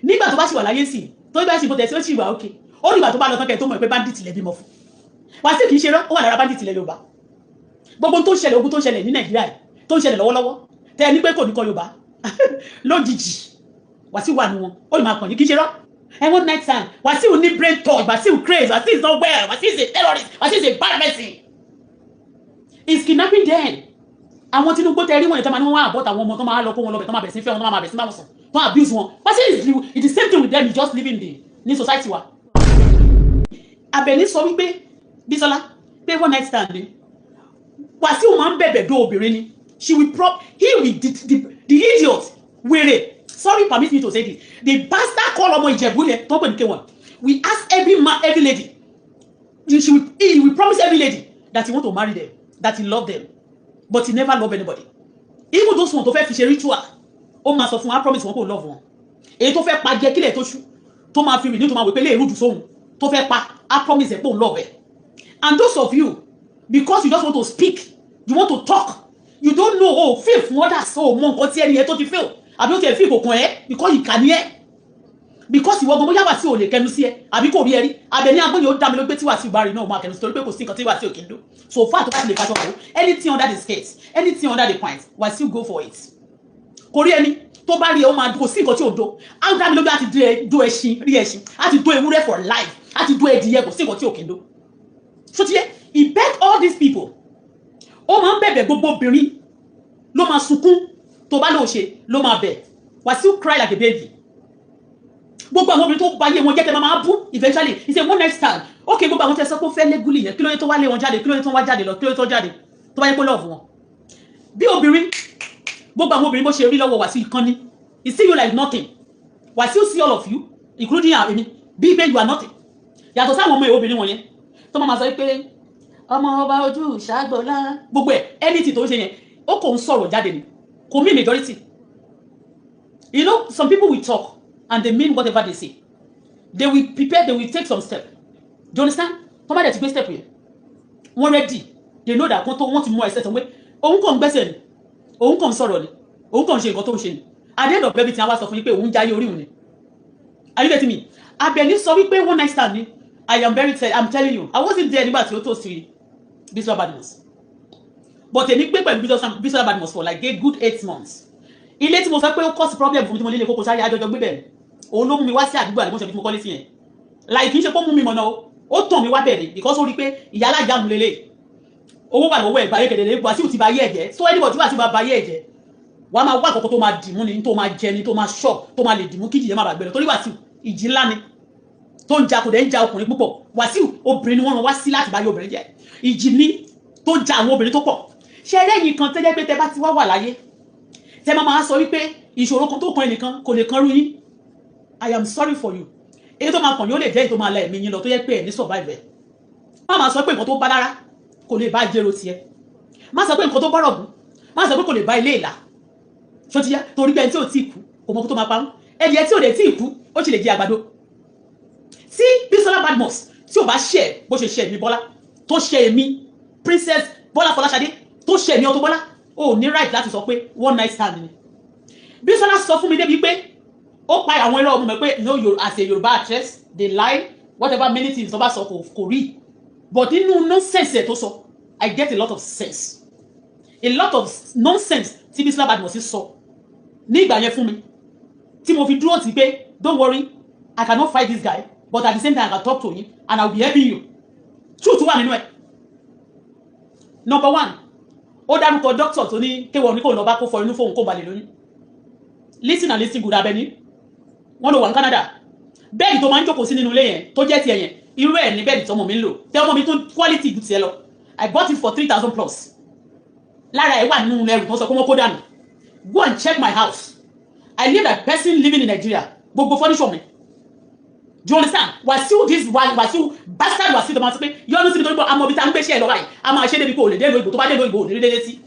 Nígbà tó bá sì wà láyé sí, tó bá sì bó tẹ̀ sí, ó sì wà òkè. Ó nígbà tó bá lọ tán kẹ́ tó mọ̀ pé bandit lẹ bímọ fún. Wàsíù kì í ṣe rán, ó wà lára bandit ilẹ̀ Yorùbá. Gbogbo tó ń ṣẹlẹ̀, ogun tó ń ṣẹlẹ̀ ní Nàìjíríà yìí, tó ń ṣẹlẹ̀ lọ́wọ́lọ́wọ́, tẹ́ ẹ ní pé kò ní kọ Yorùbá lójijì, Wàsíù wà nù wọn. Ó lè máa kàn ní kì í ṣe rán ẹ. One night stand, Wàsíù ní brain touch, Wàsíù craze, Wàsíù is not well, Wàsíù is a terrorist, Wàsíù is a bad person, is kidnapping them. Àwọn Tinubu tẹ rí wọn yẹn, tó máa ní wọn àbọ̀tà àwọn ọmọ tó máa lọ kó wọn lọ bẹ̀, tó máa bẹ̀rẹ̀ sí fẹ́ wọn, tó máa bẹ̀rẹ̀ sí bá wọn sùn, tó abuse wọn. Wàsíù is the same thing with them. You just live in the ní society wa. Àbẹ̀ní sọ wípé Bísọ́lá pé one night stand ni Wàsíù máa ń bẹ̀bẹ̀ dó obìnrin ni. She will prop he will the idiot, wèrè, sorry, permit me to say this, the bastard call ọmọ Ìjẹ̀bú yẹn tó pè ní K1. We ask every man, every lady, she will he will promise every lady that he want to marry them, that he love them, but he never love anybody. Even those one tó fẹ́ fi ṣe ritual, ó máa sọ fún wa, promise wọn kò love wọn. Èyí tó fẹ́ pa jẹ kílẹ̀ tó ṣú, tó máa fi rìn ní, tó máa wò pé lè rúdù sóhun tó fẹ́ pa á, promise ẹ̀ pé òun love ẹ̀. And those of you, because you just want to speak, you want to talk, you don't know, oh, feel fún others, oh, mọ nǹkan tí ẹni yẹn tó ti feel, àbí ó ti ẹ̀ feel kò kàn ẹ́, because ìkà ni ẹ́, because ìwọ gan bóyá Wàsíù ò lè kẹnu sí ẹ, àbí kò rí ẹ rí. Àbẹ̀ní agbóyè ó dá mi ló pé tí Wàsíù bá rí náà, máa kẹnu sí, torí pé kò sí nǹkan tí Wàsíù kì í do. So far tó bá ti lè faṣọ kó anything under the skirt, anything under the pint, Wàsíù go for it. Kò rí ẹni tó bá rí ẹ, ó máa kò sí nǹkan tí ò do. Á dá mi lójú, á ti do ẹṣin rí, ẹṣin á ti do ewúrẹ́ for life, á ti do ẹdìyẹ, kò sí nǹkan tí ò kì í do. So ti yẹ, he beg all these people, ó máa ń bẹ̀bẹ̀ gbogbo obìnrin, ló máa sunkún, tó bá lóò ṣe ló máa bẹ̀. Wàsíù cry like a baby. Gbogbo àwọn obìnrin tó bá yé wọn jẹ́, tẹ́ máa bú, eventually it's a one night stand. Okay, gbogbo àwọn tẹ́ sọ pé ó fẹ́ lẹ́gúlì yẹn, kí ló yẹ tó wá lé wọn jáde? Kí ló yẹ tó wá jáde lọ? Kí ló yẹ tó jáde tó bá yẹ pé love wọn bí obìnrin? Gbogbo àwọn obìnrin, bó ṣe rí lọ́wọ́ Wàsíù ìkànnì, he see you like nothing. Wàsíù see all of you, including èmi, bí pé you are nothing. Yàtọ̀ sáwọn ọmọ obìnrin wọ̀nyẹn tó máa sọ pé ọmọ ọba ojú ṣàgbọ́lá, gbogbo ẹ̀, anything tó ń ṣe yẹn, ó kò ń sọ̀rọ̀ jáde ni, kò mean majority. You know, some people will talk and they mean whatever they say. They will prepare, they will take some step. Do you understand? Tó bá dẹ̀ ti gbé step yẹn, wọ́n ready. They know that kó tó wọ́n ti mú ẹsẹ̀ tó ń gbé, òun kàn ń gbẹ́sẹ̀ ni, òun kàn ń sọ̀rọ̀ ni, òun kàn ń ṣe nǹkan tó ń ṣe ni. At the end of everything, àwa sọ fún yín pé òun jáyé orí òun ni. Are you getting me? Abẹ́ní sọ wípé one night stand ni. I am very tell I'm telling you, I wasn't there nígbà tí ó tó sí Bisola Badmus, but èmi gbé pẹ̀lú Bisola Badmus for like a good 8 months. Ilé tí mo sọ pé ó cause problem fún mi, tí mo líle kókó sáré àjọjọ gbé bẹ̀rẹ̀, òun ló mú mi wá sí àdúgbò àdìmọ́sẹ̀ tí mo kọ́lé sí yẹn. Like, kì í ṣe pé ó mú mi mọ̀nà o, ó tàn mí wá bẹ̀rẹ̀, because ó rí i pé ìyá alájà mú lélẹ̀, owó wà lọ́wọ́ ẹ̀ báyé kẹ̀dẹ̀dẹ̀. Wàsíù ti ba ayé ẹ̀jẹ̀. So anybody tí Wàsíù bá ba ayé ẹ̀jẹ̀, wàá máa wá àkọ́kọ́ tó máa dìmú ni, tó máa jẹ ni, tó máa ṣọ́, tó máa lè dìmú kíjì yẹn má bàa gbẹ lọ, torí Wàsíù ìjì ńlá ni tó ń ja, kò dẹ̀ ń ja ọkùnrin púpọ̀. Wàsíù, obìnrin ni wọ́n rán wá sí láti bá yé obìnrin jẹ́. Ìjì ní tó ń ja àwọn obìnrin tó pọ̀. Ṣe ẹlẹ́yìn kan tẹ́jẹ́ pé tẹ́ bá ti wá wà láyé, tẹ́ máa máa sọ wípé ìṣòro kan tó kan ẹnìkan kò lè kan rú yín, I am sorry for you. Èyí tó máa kàn yóò lè jẹ́ èyí tó máa la ẹ̀mí yín lọ, tó yẹ pé ẹ̀ ní survive ẹ̀. Má máa sọ pé nǹkan tó bá lára kò lè bá jẹ́rò tiẹ̀. Má sọ pé nǹkan tó bọ́rọ̀ gùn, má sọ pé kò lè bá ilé ìlà. Ṣó ti yá? Torí pé ẹni tí ò tí ì kú kò mọ kó tó máa parun. Ẹni tí ò dẹ̀ tí ì kú, ó sì lè jẹ àgbàdo. Tí Bisola Badmus tí ò bá ṣe bó ṣe ṣe èmi Bọ́lá, tó ṣe èmi Princess Bọ́lá Fọláṣadé, tó ṣe èmi Auto Bọ́lá, ó ní right láti sọ pé one night stand ni. Bisola sọ fún mi débi pé ó pa àwọn irọ́ ọmọ mi pé no, as a Yorùbá actress, they lie, whatever, many things tó bá sọ kò rí. But nínú nonsense ẹ̀ tó sọ, I get a lot of sense, a lot of nonsense tí Bisola Badmus sọ ní ìgbà yẹn fún mi, tí mo fi dúró tì pé don't worry, I cannot fight this guy, but at the same time I can talk to him and I will be helping you. Truth wà nínú ẹ̀. Number one, ó dárúkọ doctor tó ní kéwọ́n ní kò lọ bá kó fọ inú fóun kó balẹ̀ lóyún. Listen and listen good. Abẹ́ní wọ́n lọ wà ní Canada. Bed tó máa ń jókòó sí nínú ilé yẹn tó jẹ́ tiẹ̀ yẹn, irú ẹ̀ ní bed tọmọ mi ń lò, tẹ ọmọ mi tó quality ju tiẹ̀ lọ. I bought it for 3,000 plus. Lára ẹ̀ wà nínú ẹrù tó sọ pé wọ́n kó dànù. Go and check my house. I live like person living in Nigeria. Gbogbo furniture mi, do you understand? Wàsíù, this Wàsíù bastard, Wàsíù tó máa sọ pé yọ́nú síbi tó ń bọ̀, àmọ́ ibi tá à ń gbéṣẹ́ ẹ̀ lọ́wọ́ yìí, a máa ṣe débi kó o lè dé ìlú òyìnbó. Tó bá dé ìlú òyìnbó, ò ní rí dédé sí.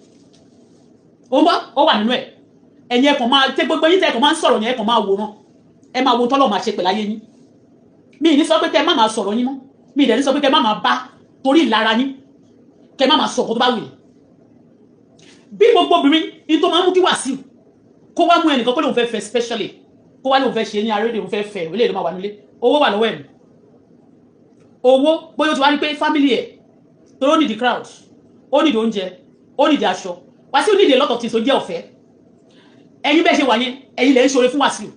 Ó ń bọ́, ó wà nínú ẹ̀. Ẹ̀yin ẹ̀kàn máa tẹ gbogbo yín tẹ ẹ̀kàn máa ń sọ̀rọ̀ yẹn, ẹ̀kàn máa wòran, ẹ máa wo tọ́lọ̀ máa ṣe pẹ̀lú ayé yín. Mi ní sọ pé kẹ má máa sọ̀rọ̀ yín mọ́, mi ìdẹ̀ ní sọ pé kẹ má máa bá torí ìlara yín, kẹ má máa sọ ọ̀kọ́ tó bá wù yín. Bí gbogbo obìnrin ní tó máa ń mú kí Wàsíù kó wá mú ẹnìkan pé lòun fẹ́ fẹ́ specially, Kó wá lóun fẹ́ ṣe ní arédè, òun fẹ́ fẹ́ òun lè ló máa wà nílé. Owó wà lọ́wọ́ ẹ̀ ní owó. Bóyá ó ti wá rí pé family ẹ̀ tó ló need the crowd, ó need oúnjẹ, ó need aṣọ. Wàsíù need a lot of things tó jẹ́ ọ̀fẹ́. Ẹ̀yin bẹ́ẹ̀ ṣe wà yẹn, ẹ̀yin lè ń ṣoore fún Wàsíù,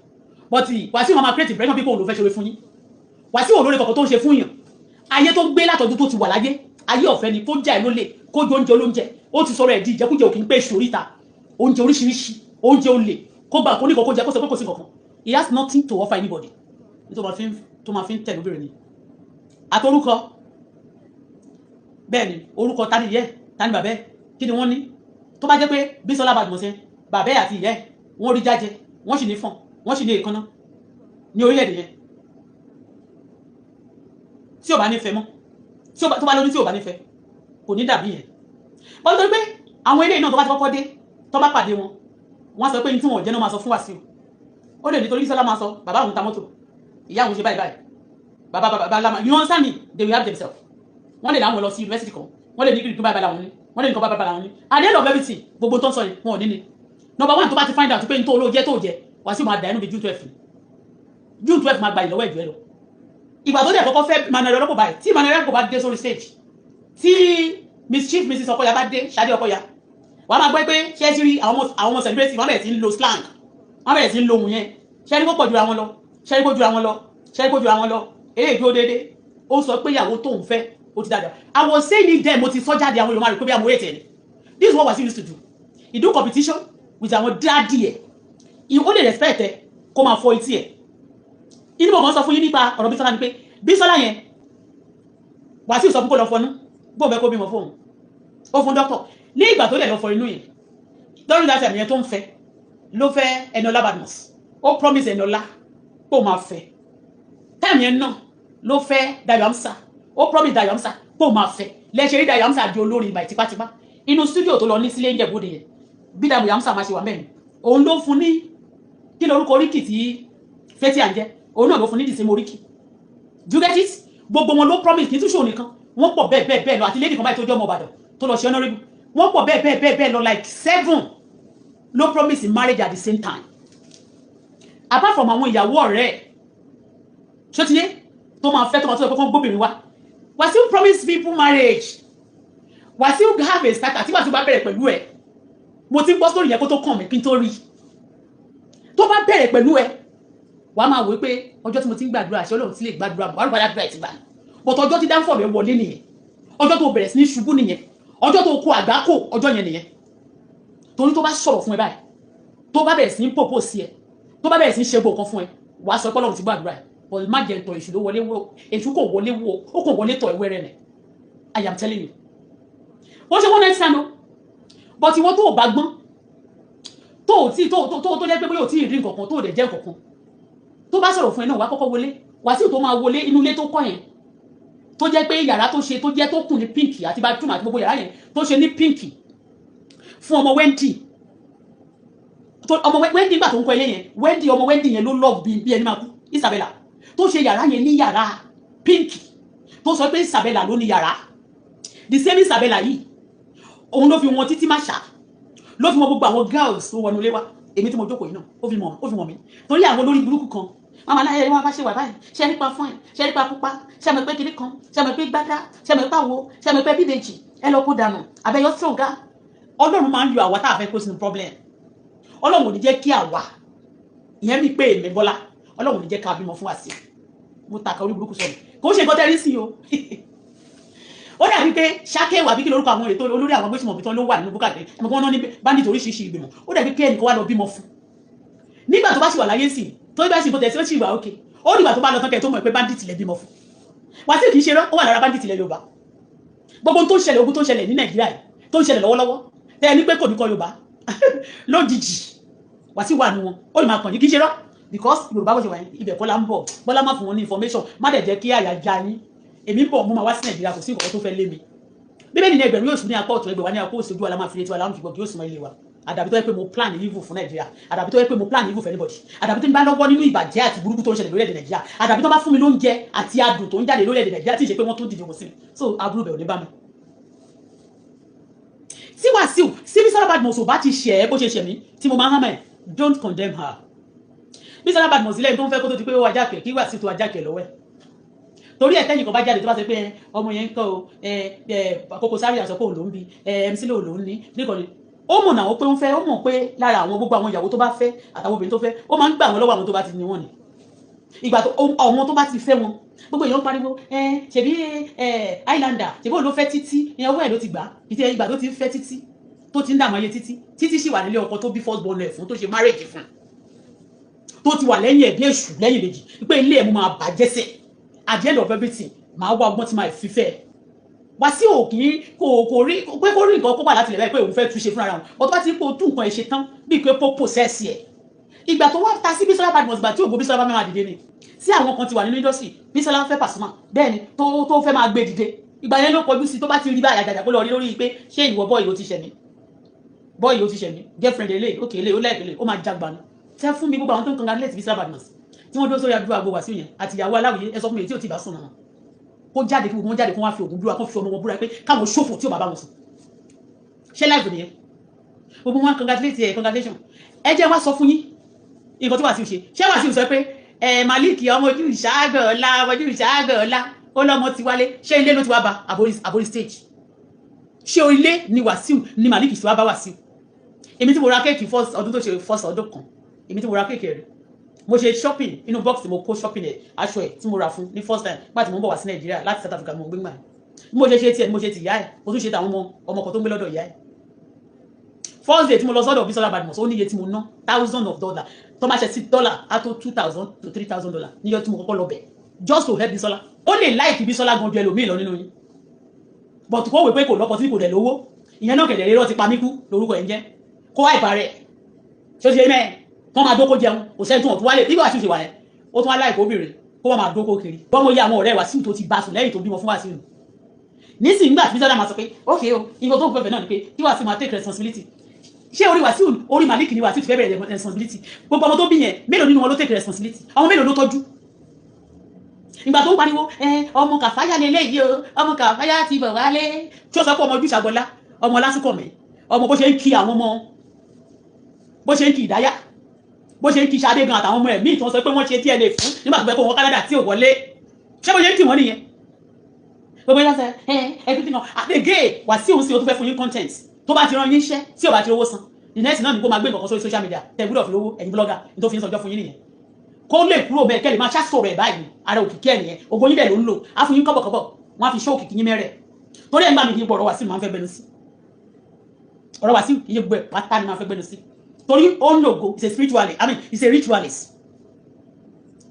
but Wàsíù máa create impression bí kò ló fẹ́ ṣoore fún yín. Wàsíù olóore kọ̀ọ̀kan tó ń ṣe fún yàn. Ayé tó gbé látọ̀dún tó ti wà láyé, ayé ọ̀fẹ́ ni. Kó jà ẹ́ lólè, kó jẹ oúnjẹ olóúnjẹ. Ó ti sọ̀rọ̀ ẹ̀ di ìjẹkújẹ, òkì ń pè sóríta oúnjẹ oríṣiríṣi, oúnjẹ olè, kó gbà kó ní kókó jẹ, kó sọ pé kò sí kankan. He has nothing to offer anybody. Tó máa fi ń tẹ̀lé obìnrin ni àtorúkọ. Bẹ́ẹ̀ ni, orúkọ tani yẹ, tani bàbẹ́, kí ni wọ́n ní? Tó bá jẹ́ pé Bísọ́lá Badmus bàbẹ́ àti ìyẹ́ wọ́n rí jájẹ, wọ́n sì ní fọ̀n, wọ́n sì ní èékánná ní orílẹ̀-èdè yẹn, tí ò bá nífẹ̀ẹ́ mọ́, tó bá lóní tí ò bá nífẹ̀ẹ́, kò ní dàbí yẹn. Bọ́n torí pé àwọn eléyìí náà, tó bá ti kọ́kọ́ dé, tó bá pàdé wọn, wọ́n sọ pé ní tí wọn ò jẹ́ náà máa sọ fún Wàsíù. Ó lè nítorí Bísọ́lá máa sọ bàbá òun ta mọ́tò, ìyá òun ṣe báyìí báyìí, bàbá bàbá lámà. You understand me? They will have themselves. Wọ́n lè láwọn lọ sí university kan, wọ́n lè ní kí báyìí báyìí làwọn ní, wọ́n lè ní kọ́ báyìí báyìí làwọn ní. At the end of everything, gbogbo tó ń sọ yẹn, wọn ò ní ni. Number one, tó bá ti find out pé ní tó olóò jẹ́ tó jẹ́, Wàsíù máa dà ẹnu bí June 12. June 12 máa gba ìlọ́wọ́ ẹ̀jọ̀ ẹ lọ. Ìgbà tó dẹ̀ kọ́kọ́ fẹ́ Emmanuel Rọ́pò báyìí, tí Emmanuel Rọ́pò bá dé sórí stage, tí Miss Chief Mrs Ọkọya bá dé, Ṣadé Ọkọya, wàá máa gbọ́ pé ṣé ti rí àwọn ọmọ celebrity, wọ́n bẹ̀rẹ̀ sí ń lo slang, wọ́n bẹ̀rẹ̀ sí ń lo ohun yẹn. Ṣé ní kó pọ̀ jura wọn lọ? Ṣé ní kó jura wọn lọ? Ṣé ní kó jura wọn lọ? Eré ìdúró déédéé. Ó sọ pé ìyàwó tóun fẹ́, ó ti dàgbà. I was saying it then, mo ti sọ jáde, àwọn èèyàn máa rí pé bí àwọn ètè ẹ̀. This is what Wasiu used to do. He do competition with àwọn daddy ẹ̀. Ó lè respect ẹ, kó máa fọ etí ẹ̀. Inú mọ̀ kan sọ fún yín nípa ọ̀rọ̀ Bísọ́lá ni pé Bísọ́lá yẹn, Wàsíù sọ fún kó lọ fọnú bó fẹ́ kó bímọ fóun. Ó fún dókítà ní ìgbà tó dẹ̀ lọ fọ inú yẹn. During that time yẹn tó ń fẹ́, ló fẹ́ Eniola Badmus. Ó promise Eniola pé ó máa fẹ́. Time yẹn náà ló fẹ́ Dayo Amusa. Ó promise Dayo Amusa pé ó máa fẹ́. Lẹ́sẹ̀ rí Dayo Amusa di olórin ìgbà tipátipá inú studio tó lọ ní sílé Ìjẹ̀bú-Òde yẹn, bí Dayo Amusa máa ṣe wà mẹ́rin, òun ló fún ní kí lorúkọ oríkì tí fẹ́tí à ń jẹ́, òun náà ló fún ní the same oríkì. Do you get it? Gbogbo wọn ló promise. Kì í tún ṣòun nìkan, wọ́n pọ̀ bẹ́ẹ̀ bẹ́ẹ̀ bẹ́ẹ̀ lọ. Àti lady kan báyìí tó jẹ́ ọmọ Ìbàdàn tó lọ ṣe honorable, wọ́n pọ̀ bẹ́ẹ̀ bẹ́ẹ̀ bẹ́ẹ̀ bẹ́ẹ̀ lọ. Like seven ló promise in marriage at the same time, apart from àwọn ìyàwó ọ̀rẹ́ ẹ̀. Ṣó ti yé? Tó máa fẹ́, tó máa tó sọ pé kó gbóbìnrin wá. Wàsíù promise people marriage. Wàsíù have a starter. Tí Wàsíù bá bẹ̀rẹ̀ pẹ̀lú ẹ̀, mo ti ń gbọ́ sórí yẹn kó tó kàn mí kí n tó rí. Tó bá bẹ̀rẹ̀ pẹ̀lú ẹ̀, wàá máa wò pé ọjọ́ tí mo ti ń gbàdúrà, ṣé Ọlọ́run ti lè gbàdúrà? Wàá rò gbàdúrà ẹ̀ ti gbà, but ọjọ́ tí dáńfọ̀ rẹ̀ wọlé nìyẹn. Ọjọ́ tó bẹ̀rẹ̀ sí ní ṣubú nìyẹn. Ọjọ́ tó kó àgbákò, ọjọ́ yẹn nìyẹn. Torí tó bá sọ̀rọ̀ fún ẹ báyìí, tó bá bẹ̀rẹ̀ sí ní pòpò sí ẹ, tó bá bẹ̀rẹ̀ sí ní ṣe gbogbo nǹkan fún ẹ, wàá sọ pé Ọlọ́run ti gbàdúrà ẹ. But má jẹ́ ntọ̀, èṣù ló wọlé wo. Èṣù kò wọlé wo, ó kò wọlé tọ̀ ẹwẹ́rẹ́ nẹ̀. I am telling you, wọ́n ṣe one night stand o. But ìwọ tó o bá gbọ́n, tó o tí tó jẹ́ pé bóyá o tí ì rí nǹkan kan, tó o dẹ̀ jẹ́ nǹkan kan, tó bá sọ̀rọ̀ fún ẹ náà, wàá kọ́kọ́ wọlé. Wàsíù tó máa wọlé inú ilé tó kọ́ yẹn, tó jẹ́ pé yàrá tó ṣe, tó jẹ́ tó kùn ní pink, àti bathroom àti gbogbo yàrá yẹn tó ṣe ní pink fún ọmọ Wendy, tó ọmọ Wendy nígbà tó ń kọ́ ilé yẹn, Wendy, ọmọ Wendy yẹn ló love bí ẹni máa kú, Isabella, tó ṣe yàrá yẹn ní yàrá pink, tó sọ pé Isabella ló ní yàrá. The same Isabella yìí, òun ló fi wọn títí má ṣá, ló fi wọn gbogbo àwọn girls tó wọnú ilé wa. Èmi tí mo jókòó yìí náà, ó fi mọ̀ mí, torí àwọn olórí burúkú kan wọn máa láyé wọn bá ṣe wà báyìí. Ṣe nípa fún ẹ, ṣe nípa pupa, ṣe mọ̀ pé kinní kan, ṣe mọ̀ pé gbádá, ṣe mọ̀ pé àwo, ṣe mọ̀ pé bíbejì, ẹ lọ kó dànù àbẹ̀yọ sọ̀gá. Ọlọ́run máa ń yọ àwa tá a fẹ́ kó sínú problem. Ọlọ́run ò ní jẹ́ kí àwa ìyẹn mi pé èmi Bọ́lá, Ọlọ́run ò ní jẹ́ ká bímọ fún wa sí. Mo tàka orí burúkú sọ̀rọ̀, kò ń ṣe nǹkan tẹ́rí sí o. Ó dàbí pé ṣákéwà bí kí lórúkọ àwọn ètò olórí àwọn gbèsè tán ló wà nínú búkàdé ẹmọ kí wọ́n náà ní bandit oríṣiríṣi ìgbìmọ̀. Ó dàbí pé ẹnìkan wá lọ bímọ fún nígbà tó bá sì wà láyé sí, tó bá sì kó tẹ̀sí, ó sì wà ókè. Ó dìgbà tó bá lọ tán kẹ́ tó mọ̀ pé bandit lẹ bímọ fún. Wàsíù kì í ṣe rán, ó wà lára bandit ilẹ̀ Yorùbá. Gbogbo tó ń ṣẹlẹ̀, ogun tó ń ṣẹlẹ̀ ní Nàìjíríà yìí, tó ń ṣẹlẹ̀ lọ́wọ́lọ́wọ́, tẹ́ ẹ ní pé kò ní kọ́ Yorùbá lójijì, Wàsíù wà ní wọn. Ó lè máa kàn yín, kì í ṣe rán, because Yorùbá bó ṣe wà yẹn, ibẹ̀ kọ́ la ń bọ̀. Bọ́lá má fún wọn ní information, má dẹ̀ jẹ́ kí àyà já yín. Èmi ń bọ̀, mo máa wá sí Nàìjíríà, kò sí nǹkan tó fẹ́ lé mi. Bíbélì ní ẹgbẹ̀rún yóò sùn ní apá ọ̀tún, ẹgbẹ̀wá ní apá òsì, ojú wa la máa fi retí wa láwọn fi gbọ́ kí yóò sì mọ ilé wa. Àdàbí tó yẹ pé mo plan evil fún Nàìjíríà, àdàbí tó yẹ pé mo plan evil for anybody, àdàbí tó ń bá lọ́wọ́ nínú ìbàjẹ́ àti burúkú tó ń ṣẹlẹ̀ lórílẹ̀‐èdè Nàìjíríà, àdàbí tó bá fún mi lóúnjẹ àti adùn tó ń jáde lórílẹ̀‐èdè Nàìjíríà, tí ì ṣe pé wọ́n tún dìde wò sí mi. So aburú bẹ̀ ò ní bá mi. Tí Wàsíù sí Bísọ́lá Badmus ò bá ti ṣẹ̀ ẹ́ bó ṣe ṣẹ̀ mí tí mo máa ń hámẹ́, don't condemn her. Bísọ́lá Badmus lẹ́yìn tó ń fẹ́ kó tó di pé ó wájà kẹ̀ kí Wàsíù tó wájà kẹ̀ lọ́wọ́ ẹ̀. Torí ẹ̀ tẹ́yìn kan bá jáde tó bá ṣe pé ọmọ yẹn ń kọ́ o, Koko Zaria sọ pé òun ló ń bi MC lòun ló ń ní nìkan ni. Ó mọ̀ náà pé ó ń fẹ́. Ó mọ̀ pé lára àwọn gbogbo àwọn ìyàwó tó bá fẹ́ àtàwọn obìnrin tó fẹ́, ó máa ń gbà wọ́n lọ́wọ́ àwọn tó bá ti ní wọ́n ni. Ìgbà tó àwọn tó bá ti fẹ́ wọn, gbogbo èèyàn ń pariwo ẹ ṣèbí ẹ Islander, ṣèbí òun ló fẹ́ títí, ìyàwó ẹ̀ ló ti gbà. Ìtì ìgbà tó ti ń fẹ́ títí, tó ti ń dààmú ayé títí, títí sì wà nílé ọkọ tó bí first born ẹ̀ fún, tó ṣe marriage fún, tó ti wà lẹ́yìn ẹ̀ bí èṣù lẹ́yìn ìbejì, pé ilé ẹ̀ mo máa bàjẹ́ sẹ̀. At the end of everything, máa wá ọgbọ́n tí máa fi fẹ́ Wàsíù kì í kò rí pé kó rí nǹkan kó wà láti lè báyìí pé òun fẹ́ túnṣe fúnra wọn. Ọtọ́ bá ti ń kó tún nǹkan ẹ̀ ṣe tán, bíi pé kó possess ẹ̀. Ìgbà tó wá ta sí Bísọ́lá Badmus, ìgbà tí ògo Bísọ́lá bá máa dìde ni, tí àwọn kan ti wà nínú industry, Bísọ́lá fẹ́ Pasuma, bẹ́ẹ̀ ni tó fẹ́ máa gbé dìde. Ìgbà yẹn ló kọjú sí. Tó bá ti rí báyìí, àjàjà kó lọ rí lórí pé ṣé ìwọ boy ó ti ṣẹ̀ mí, boy ó ti ṣẹ̀ mí, girlfriend eléyìí, òkè eléyìí ó lẹ́ẹ̀kẹ́ eléyìí ó máa jágba ni. Tẹ́ fún mi gbogbo àwọn tó ń congratulate Bísọ́lá Badmus tí wọ́n dúró sórí àdúrà gbogbo Wàsíù yẹn àti ìyàwó aláwìyé, ẹ sọ fún mi èyí tí ò tí ì bá sùn náà, kó jáde, kí gbogbo wọn jáde, kó wá fi ògùn búra, kó fi ọmọ wọn búra pé káwọn ṣòfò tí ò bá bá wọn sùn. Ṣé láìpẹ́ nìyẹn? Gbogbo wọn congratulate ẹ, congratulation. Ẹ jẹ́ wá sọ fún yín nǹkan tí Wàsíù ṣe. Ṣé Wàsíù sọ pé ẹ Malik ọmọ ojú ìṣàgọ̀ ọ̀la, ọmọ ojú ìṣàgọ̀ ọ̀la, ó lọ́mọ ti wálé? Ṣé ilé ló ti wá ba àbórí stage? Ṣé ilé ni Wàsíù ni Malik ti wá bá Wàsíù? Èmi tí mo ra cake first ọdún tó ṣe first ọdún kan, èmi tí mo ra cake rẹ̀, mo ṣe shopping inú box tí mo kó shopping ẹ̀, aṣọ ẹ̀ tí mo rà fún ní first time nígbà tí mo ń bọ̀ wá sí Nàìjíríà láti South Africa, mo gbé gbà. Bí mo ṣe ṣe tiẹ̀ ni mo ṣe ti ìyá ẹ̀, mo tún ṣe tàwọn ọmọ ọmọ kan tó ń gbé lọ́dọ̀ ìyá ẹ̀. First day tí mo lọ sọ́dọ̀ Bísọ́lá Badmus, ó ní iye tí mo ná, thousand of dollar. Tó bá ṣe sí dollar, á tó $2,000 to $3,000 níyọ tí mo kọ́kọ́ lọ bẹ̀ just to help Bísọ́lá. Ó lè like Bísọ́lá gan ju ẹlòmíì lọ nínú yín, but kó wò pé kò lọ́kọ tí kò dẹ̀ lówó. Ìyẹn náà kẹ̀dẹ̀ rírọ́ ti pa mí kú lórúkọ ẹ̀ ń jẹ́ kó wá ìparẹ́. Ṣé ó ti yẹ mẹ́ẹ̀ kọ́ máa dókó jẹun? Kò sẹ́ni tó wọ́n tún wálé nígbà tí ó ṣe wà yẹn, ó tún wá láìpẹ́ obìnrin kó wọ́n máa dókó kiri. Wọ́n mọ iye àwọn ọ̀rẹ́ Wàsíù tó ti bá sùn lẹ́yìn tó bímọ fún Wàsíù nísìnyí. Nígbà tí Bísọ́lá máa sọ pé ok o, nǹkan tó ń pẹ̀fẹ̀ náà ni pé kí Wàsíù máa take responsibility. Ṣé orí Wàsíù, orí Malik ni Wàsíù ti fẹ́ bẹ̀rẹ̀ responsibility? Gbogbo ọmọ tó bí yẹn, mélòó nínú wọn ló take responsibility? Àwọn mélòó ló tọ́jú? Ìgbà tó ń pariwo ẹ ọmọ Kàfáyà lélẹ́yìí o, ọmọ Kàfáyà ti bọ̀ wálé, tí ó sọ pé ọmọ ojú ìṣàgbọ́lá, ọmọ lásìkò mi, ọmọ bó ṣe ń kí àwọn ọmọ, bó ṣe ń kí ìdáyà, bó ṣe ń kí Ṣadé gan àtàwọn ọmọ ẹ̀ míì tí wọ́n sọ pé wọ́n ṣe DNA fún nígbà tó fẹ́ kó wọn Canada tí ò wọlé, ṣé bó ṣe ń kí wọ́n nìyẹn? Gbogbo ẹ̀ lọ́sẹ̀ ẹ ẹ títí kan àtẹ̀gẹ́ Wàsíù sí o tún fẹ́ fún yín content. Tó bá ti rán yín iṣẹ́, tí ò bá ti rówó san, the next náà ni kó máa gbé nǹkan kan sórí social media tẹ gbúdọ̀ fi lówó. Ẹ̀yin blogger ní tó fi ń sọjọ́ fún yín nìyẹn, kó lè kúrò bẹ́ẹ̀, kẹ́lẹ̀ máa ṣàṣọ̀rọ̀ ẹ̀ báyìí. Ara òkìkí ẹ̀ nìyẹn, ògo yín dẹ̀ ló ń lò á fún yín kọ́bọ̀kọ́bọ̀, wọ́n á fi ṣó òkìkí yín mẹ́rẹ̀. Torí ẹ̀ ń gbà mí kí n bọ̀ ọ̀rọ̀ Wàsíù máa ń fẹ́ gbẹnu sí ọ̀rọ̀ Wàsíù, kì í ṣe gbogbo ẹ̀ pátá ni máa fẹ́ gbẹnu sí, torí ó ń lògo. It's a spiritualist, I mean, it's a ritualist.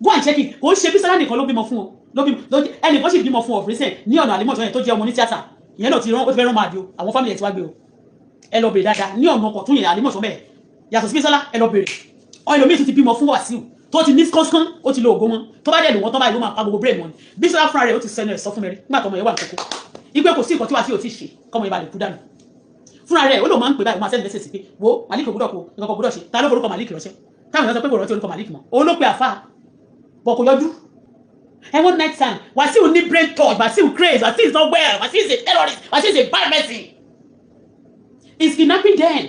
Go and check it. Kò ń ṣe Bísọ́lá nìkan ló bímọ fún ọ, ló bímọ ẹnìkan sì bímọ fún ọ recent ní ọ̀nà àlímọ̀ṣọ́ yẹn tó jẹ́ ọmọ ní tíátà. Ìyẹn náà ti rán, ó ti fẹ́ rán máa di o. Àwọn family ẹ̀ ti wá gbé o. Ẹ lọ bèrè dáadáa ní ọ̀nà ọkọ̀ tún yẹn, àlímọ̀ṣọ́ bẹ́ẹ̀. Yàtọ̀ sí Bísọ́lá, ẹ lọ bèrè ọ. Ẹlòmíì tún ti bímọ fún Wàsíù tó ti ní kánsán, ó ti lo ògo wọn. Tó bá dẹ̀ lò wọ́n tó báyìí, ló máa pa gbogbo brain wọn. Bísọ́lá fúnra rẹ̀, ó ti sẹnu ẹ̀ sọ fún mi rí nígbà tọmọ yẹn wà ní kókó igbe, kò sí nǹkan tí Wàsíù ò ti ṣe kọ́mọ yẹn bá lè kú dànù. Fúnra rẹ̀ ó lò máa ń pè báyìí, ó máa send message pé wo Malik ò gbúdọ̀ kó nǹkan kan gbúdọ̀ ṣe. Ta ló forúkọ Malik ránṣẹ́ táwọn èèyàn sọ pé kò rántí orúkọ Malik mọ́? Òun ló pe àfa bọ̀, kò yọjú. Ẹ one night stand. Wàsíù ní brain touch. Wàsíù craze. Wàsíù is not well. Wàsíù is a terrorist. Wàsíù is a bad person. Is kidnapping them.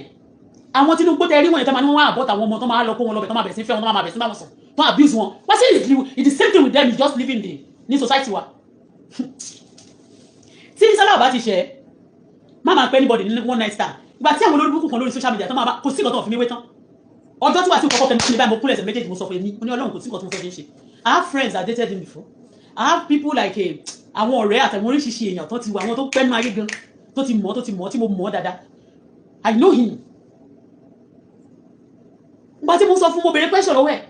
Àwọn Tinubu tẹ rí wọn yẹn tó máa ní wọn wá àbọ̀tà àwọn ọmọ tó máa lọ kó wọn lọ bẹ̀, tó máa bẹ̀ sí fẹ́ wọn, tó máa bẹ̀ sí bá wọn sùn, tó abuse wọn. Wàsíù is the same thing with them. Is just living the ní society wa. Tí Bísọ́lá ọba ti ṣe má máa pẹ́ anybody ní one night stand. Ìgbà tí àwọn olórí burúkú kan lórí social media tó máa bá, kò sí nǹkan tó fi mí wé tán. Ọjọ́ tí wàá sí kọ́kọ́ kẹ́mi sí mi báyìí, mo kúnlẹ̀ ẹsẹ̀ méjèèjì, mo sọ fún mi, mo ní Ọlọ́run, kò sí nǹkan tó mo fẹ́ fi ṣe. I have friends that dated him before. I have people like àwọn ọ̀rẹ́ àtàwọn oríṣiríṣi èèyàn tó ti wà, àwọn tó pẹ́ nínú ayé gan, tó ti mọ̀, tó ti mọ̀, tí mo mọ̀ dáadáa. I know him. Ìgbà tí mo sọ fún, mo bèrè question lọ́wọ́ ẹ̀,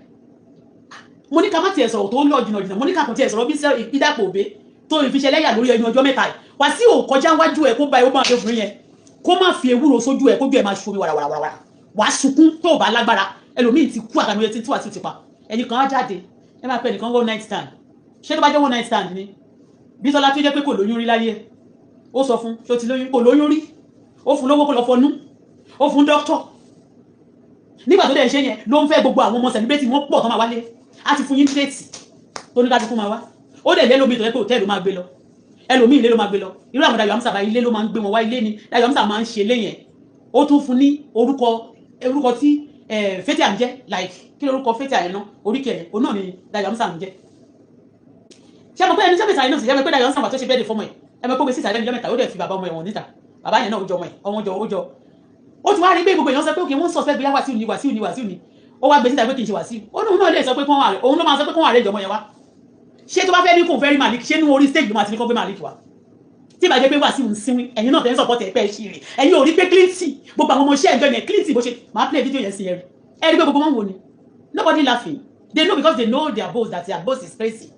mo ní ká má tiẹ̀ sọ̀rọ̀ tó ń lọ jìnnà jìnnà, mo ní ká kàn tiẹ̀ sọ̀rọ̀ bí ìdàpọ̀ òbí tó ìfiṣẹ́ lẹ́yà lórí ẹni ọjọ́ mẹ́ta yìí. Wàsíù kọjá wájú ẹ̀, kó bá ẹ, ó máa fi obìnrin yẹn, kó má fi ewúro sójú ẹ̀, kójú ẹ̀ máa ṣomi wàràwàràwàrà, wàá sunkún tó o bá lágbára. Ẹlòmíì ti kú àtàwọn etí tí Wàsíù ti pa. Ẹnìkan á jáde, ẹ máa pẹ ẹnìkan one night stand. Ṣé tó bá jẹ́ one night stand ni Bísọ́lá tó jẹ́ pé kò lóyún rí láyé, ó sọ fún ṣó ti lóyún, kò lóyún rí, ó fún lówó kó lọ fọnú, ó fún dókítọ̀. Nígbà tó dẹ̀ ṣe yẹn ló ń fẹ́ gbogbo àwọn ọmọ celebrity wọn pọ̀ tó máa wálé, á ti fún yín plate tó ní kájú fún máa wá. Ó dẹ̀ lé lómi tó yẹ pé hòtẹ́ẹ̀lì ló máa gbé lọ, ẹlòmíì ilé ló máa gbé lọ. Irú àwọn Dayọ̀ Amusa báyìí, ilé ló máa ń gbé wọn wá, ilé ni Dayọ̀ Amusa máa ń ṣe lé yẹn. Ó tún fún ní orúkọ, orúkọ tí Fathia ń jẹ́, like kí lórúkọ Fathia yẹn náà, oríkì ẹ̀ òun náà ni Dayọ̀ Amusa ń jẹ́. Ṣé mo pé ẹni sẹ́mi sàyẹn náà sì ṣe pé Dayọ̀ Amusa wà tó ṣe bẹ́ẹ̀ de fọmọ ẹ̀, ẹ mọ̀ pé gbé sísà lẹ́nu ọjọ́ 3, ó dẹ̀ fi bàbá ọmọ ẹ̀wọ̀n níta. Bàbá yẹn náà, ó jọ ọmọ ẹ̀, ọmọ jọ, ó jọ. Ó ti wá rí pé gbogbo èèyàn sọ pé òkè wọ́n sọ fẹ́ bí Wàsíù ni, Wàsíù ni, Wàsíù ni. Ó wá gbé síta pé kì í ṣe Wàsíù. Ó lóun náà lè sọ pé kí wọ́n wà, òun ló máa sọ pé kí wọ́n àrẹ́jọ ọmọ yẹn wá. Ṣé tó bá fẹ́ ní kò fẹ́ rí Malik, ṣé ní orí stage ló máa ti ní kó gbé Malik wá? Tí ìbàjẹ́ pé Wàsíù ń sinwi, ẹ̀yin náà tẹ́ ń support ẹ̀ pẹ́ ṣì rè, ẹ̀yin ò rí pé Clinton, gbogbo àwọn ọmọ iṣẹ́ ẹ̀jọ́ yẹn, Clinton bó ṣe máa play video yẹn sí, ẹ̀rí ẹ̀ rí pé gbogbo wọn wò ni. Nobody laughing. They know because they know their boss, that their boss is crazy.